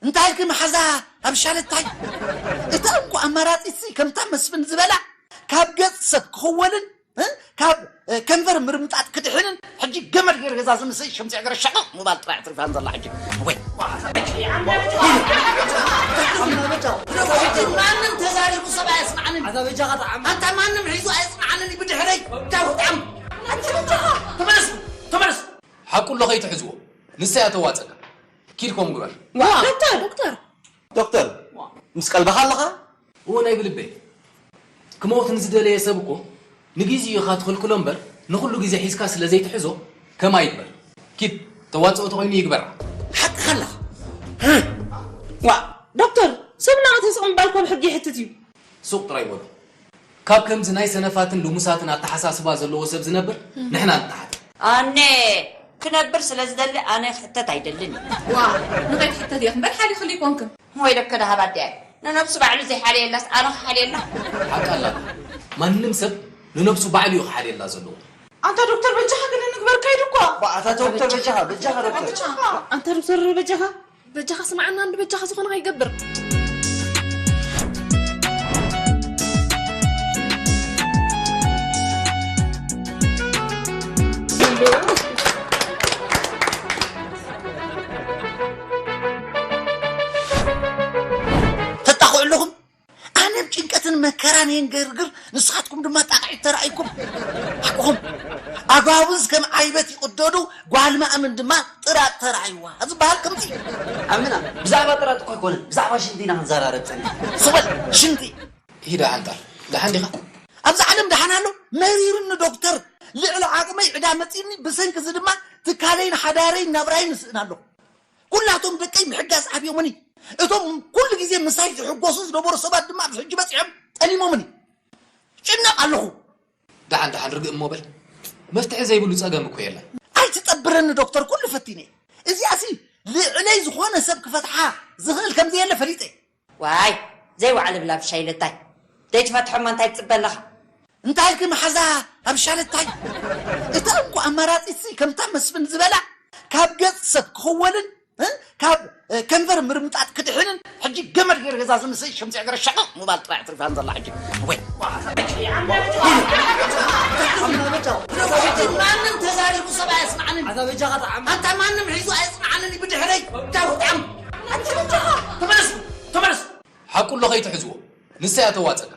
እንታይ ኢልኪ መሓዛ ኣብሻለታይ? እታ እኮ ኣማራፂትሲ ከምታ መስፍን ዝበላ ካብ ገፅ ሰብ ክኽወልን እ? ካብ እ፣ ከንፈር ምርምጣጥ ክድሕንን ሕጂ ገመድ ገይር ገዛ ዝምስል ሸምፂ ገረ ሸቕ ምባል ጥራይ ትርፋን ዘላ ሕጂ ወይ ማንም ተዛሪቡ ሰብ ኣየስማዓንን ኣንታ ማንም ሒዙ ኣየስማዓንን እዩ ብድሕረይ ዳውጣም ተመለስ ተመለስ ሓቁ ኣሎ ከይትሕዝዎ ንሳ እያ ተዋፀካ ኪድ ከምኡ ግበር ዋ ዶክተር ዶክተር ዶክተር ምስ ቀልብኻ ኣለኻ እወ ናይ ብልበይ ክመውት ንዝደለየ ሰብ እኮ ንግዜኡ ኢኻ ትኽልክሎ እምበር ንኹሉ ግዜ ሒዝካ ስለ ዘይትሕዞ ከማይ ይግበር ኪድ ተዋፅኦ ተኾይኑ ይግበራ ሓቅኻ ኣለኻ ዋ ዶክተር ሰብ እናቐተለ ስቕ ምባል እኮ ብሕጊ ይሕትት እዩ ሱቕ ጥራይ በሎ ካብ ከምዚ ናይ ሰነፋትን ልሙሳትን ኣተሓሳስባ ዘለዎ ሰብ ዝነብር ንሕና ንተሓት። ኣነ ክነብር ስለ ዝደሊ ኣነ ክሕተት ኣይደልን። ዋ ንኸይትሕተት እየ እምበር ሓሊኽሉ ኣይኮንክን። ወይ ደከ ደሃብ ኣዲኣ እየ። ንነብሱ ባዕሉ ዘይሓልየላስ ኣነ ክሓልየላ? ሓቃ ኣላታ። ማንም ሰብ ንነብሱ ባዕሉ እዩ ክሓልየላ ዘለዎ። ኣንታ ዶክተር በጃኻ ገለ ንግበር ከይዱ እኳ። ኣታ ዶክተር በጃኻ በጃኻ ዶክተር። ኣንታ ዶክተር በጃኻ በጃኻ ስምዓና እንዶ በጃኻ ዝኾነ ከይገብር። ተጣቕዑ ኣለኹም ኣነ ብጭንቀትን መከራን የንገርግር ንስኻትኩም ድማ ጣቕዒት ተራእይኩም ሓቅኹም ኣጓብዝ ከም ዓይበት ይቕደዱ ጓል ማእምን ድማ ጥራጥ ተራእይዋ ዝበሃል ከምዚ ኣምና ብዛዕባ ጥራጥ እኮ ኣይኮነን ብዛዕባ ሽንቲ ኢና ክንዘራረብ ጸኒሕና ስቕ በል ሽንቲ ሂዳ ሓንጣል ደሓን ዲኻ ኣብዚ ዓለም ደሓን ኣሎ መሪርኒ ዶክተር ልዕሊ ዓቕመይ ዕዳ መጺእኒ ብሰንኪ እዚ ድማ ትካለይን ሓዳረይን ናብራይን እስእን ኣለኹ ኩላቶም ደቀይ ምሕጋዝ ኣብዮምኒ። እቶም ኩሉ ግዜ ምሳይ ዝሕጎሱ ዝነበሩ ሰባት ድማ ኣብዚ ሕጂ በጺሖም ጠሊሞምኒ። ጭነቕ ኣለኹ። ደሓን ደሓን ርግእ እሞ በል። መፍትሒ ዘይብሉ ጸገም እኮ የለን። ኣይትጠብረኒ ዶክተር፣ ኩሉ ፈቲነ። እዚኣሲ ልዕለይ ዝኾነ ሰብ ክፈትሓ ዝኽእል ከም ዘየለ ፈሊጠ። ዋይ፣ ዘይወዓለ ብላ ብሻይ ለታይ ዘይትፈትሖማ እንታይ ትጽበ ኣለኻ? እንታይ ኢልኪ መሓዛ ኣብ ሻለታይ? እታ እንኮ ኣማራጺትሲ ከምታ መስፍን ዝበላ ካብ ገጽ ሰብ ክኽወልን እ? ካብ እ፣ ከንፈር ምርምጣጥ ክድሕንን ሕጂ ገመድ ገይር ገዛ ዝምስል ሸምሲ ገረ ሸቐቕ ምባል ጥራይ ትርፋን ዘላ ሕጂ። ወይ ማንም ተዛሪቡ ሰብ ኣየስማዕንን። ኣታ በጃኻ ተዓም ኣታ ማንም ሒዙ ኣየስማዕንን ብድሕረይ። ዳውጣም ተመለስ፣ ተመለስ። ሓቁ ኣሎ ከይትሕዝዎ። ንሳ እያ ተዋጸካ።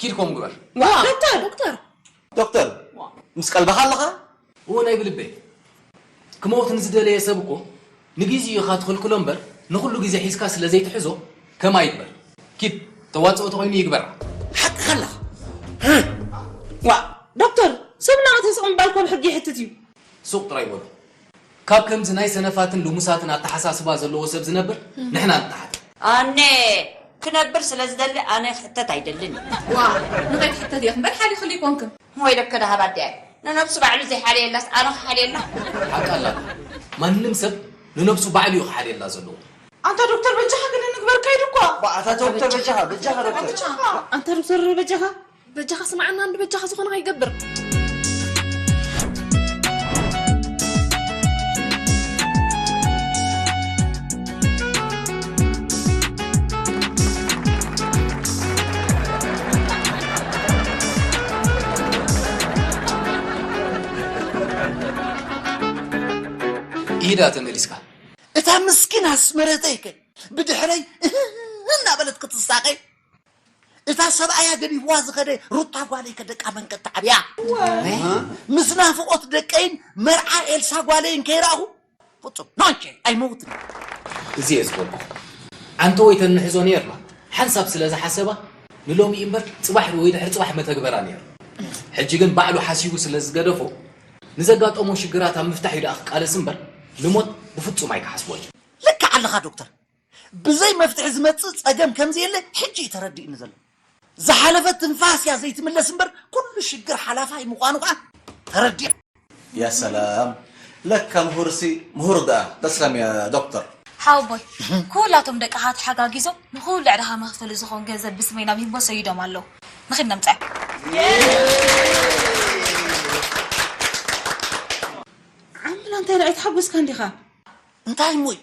ኪድ ከምኡ ግበር። ዋ፣ ዶክተር፣ ዶክተር። ዶክተር፣ ምስ ቀልብኻ ኣለኻ? እዎ ናይ ብልበይ። ክመውት ንዝደለየ ሰብ እኮ ንግዜኡ ኢኻ ትኽልክሎ እምበር ንኹሉ ግዜ ሒዝካ ስለ ዘይትሕዞ ከምኣ ይግበር። ኪድ ተዋጽኦ ተኾይኑ ይግበራ። ሓቅኻ ኣለኻ። ዋ፣ ዶክተር፣ ሰብ እናቐተለ ስቕ ምባል እኮ ብሕጊ ይሕትት እዩ። ሱቕ ጥራይ በሉ። ካብ ከምዚ ናይ ሰነፋትን ልሙሳትን ኣተሓሳስባ ዘለዎ ሰብ ዝነብር ንሕና ንተሓት። ኣነ ክነብር ስለ ዝደሊ ኣነ ክሕተት ኣይደልን። ዋ፣ ንኸይትሕተት እየ እምበር ሓሊኽሉ ኣይኮንክን። ወይ ደከ ደሃብ ኣዲኣ ነነብሱ ባዕሉ ዘይሓልየላስ ኣነ ክሓልየላ? ሓቂ ኣላታ። ማንም ሰብ ንነብሱ ባዕሉ እዩ ክሓልየላ ዘለዎ። ኣንታ ዶክተር በጃኻ ግን ንግበር ከይዱ እኮ። ኣታ ዶክተር በጃኻ፣ በጃኻ ዶክተር። ኣንታ ዶክተር በጃኻ፣ በጃኻ ስምዓና እንዲ በጃኻ ዝኾነ ከይገብር። ኢዳ ተመሊስካ። እታ ምስኪን ኣስመረተይ ከ ብድሕረይ እናበለት ክትሳቐ፣ እታ ሰብኣያ ገዲፍዋ ዝኸደ ሩታ ጓለይ ከ ደቃ መን ከተዓብያ? ምስ ናፍቖት ደቀይን መርዓ ኤልሳ ጓለይን ከይረኣኹ ፍጹም ኖንቼ ኣይመውትን። እዚ እየ ዝበልኩ። ዓንተወይ ተንሕዞ ነይርና ሓንሳብ ስለ ዝሓሰባ ንሎሚ እምበር ጽባሕ ወይ ድሕሪ ጽባሕ መተግበራ ነይሩ። ሕጂ ግን ባዕሉ ሓሲቡ ስለ ዝገደፎ ንዘጋጠሞ ሽግራት ኣብ ምፍታሕ እዩ ደኣ ክቃለስ እምበር ንሞት ብፍጹም ኣይክሓስቦን እዩ። ልክዕ ኣለኻ ዶክተር። ብዘይ መፍትሒ ዝመጽእ ጸገም ከም ዘየለ ሕጂ እዩ ተረዲእኒ ዘሎ። ዝሓለፈት ትንፋስ እያ ዘይትምለስ እምበር ኩሉ ሽግር ሓላፋይ ምዃኑ ከኣ ተረዲእ። ያ ሰላም፣ ለካ ምሁርሲ ምሁር ደኣ። ተስላም ያ ዶክተር። ሓወቦይ፣ ኩላቶም ደቅኻ ተሓጋጊዞም ንኹሉ ዕዳኻ መኽፈሊ ዝኾን ገንዘብ ብስመይ ናብ ሂቦ ሰይዶም ኣለዉ። ንኺድ ነምጽኣዮም። ዓምላ እንታይ ደኣ ኣይተሓጎስካን ዲኻ? እንታይ እሞይ?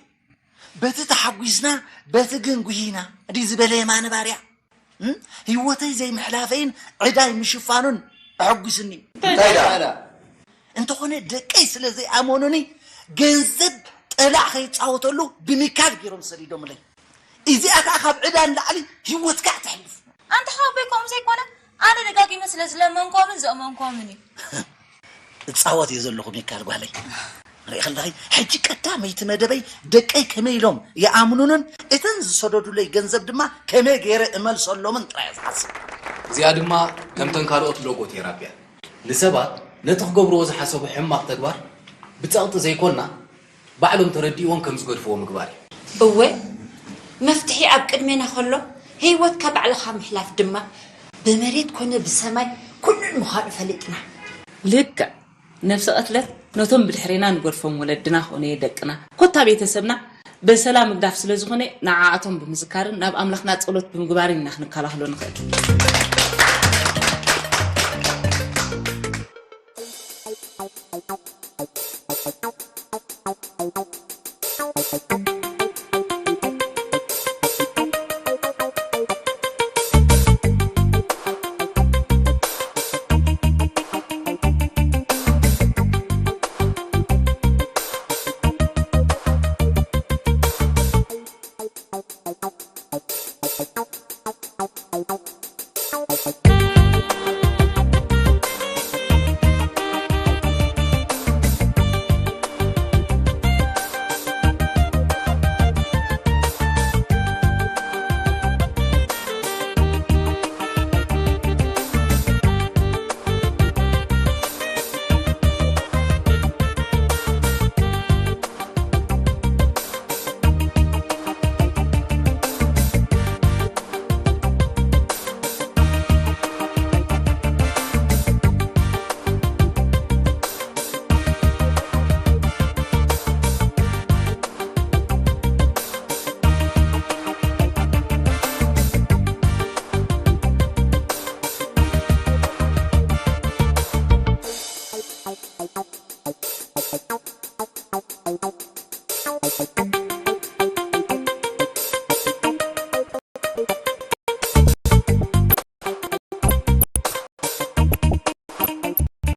በቲ ተሓጒስና በቲ ግን ጉሂና ድዩ ዝበለ የማነ ባርያ? እም? ህይወተይ ዘይምሕላፈይን ዕዳይ ምሽፋኑን ኣሐጒስኒ። እንታይ ደኣ? እንተኾነ ደቀይ ስለ ዘይኣመኑኒ ገንዘብ ጠላዕ ከይጻወተሉ ብሚካል ገይሮም ሰዲዶምለይ። እዚኣ ከኣ ካብ ዕዳ ንላዕሊ ህይወትካ ተሕልፍ። ኣንታ ሓወቦይ ከምኡ ዘይኮነ ኣነ ደጋጊመ ስለ ዝለመንኮምን ዘእመንኮምን እዩ። እጻወት እየ ዘለኹ ሚካል ጓለይ። ርኢ ከለኺ ሕጂ ቀዳመይቲ መደበይ ደቀይ ከመይ ኢሎም ይኣምኑንን እተን ዝሰደዱለይ ገንዘብ ድማ ከመይ ገይረ እመልሰሎምን ጥራይ እየ ዝሓስብ። እዚኣ ድማ ከምተን ካልኦት ሎጎ ቴራፒያ ንሰባት ነቲ ክገብርዎ ዝሓሰቡ ሕማቕ ተግባር ብጸቕጢ ዘይኮና ባዕሎም ተረዲእዎም ከም ዝገድፍዎ ምግባር እዩ። እወ፣ መፍትሒ ኣብ ቅድሜና ከሎ ህይወትካ ባዕልኻ ምሕላፍ ድማ ብመሬት ኮነ ብሰማይ ኩሉን ምዃኑ ፈሊጥና። ልክዕ። ነብሰ ቅትለት ነቶም ብድሕሬና ንገድፎም ወለድና ኮነ ደቅና ኮታ ቤተሰብና ብሰላም ምግዳፍ ስለ ዝኾነ ንዓኣቶም ብምዝካርን ናብ ኣምላኽና ጸሎት ብምግባርን ኢና ክንከላኸሎ ንኽእል።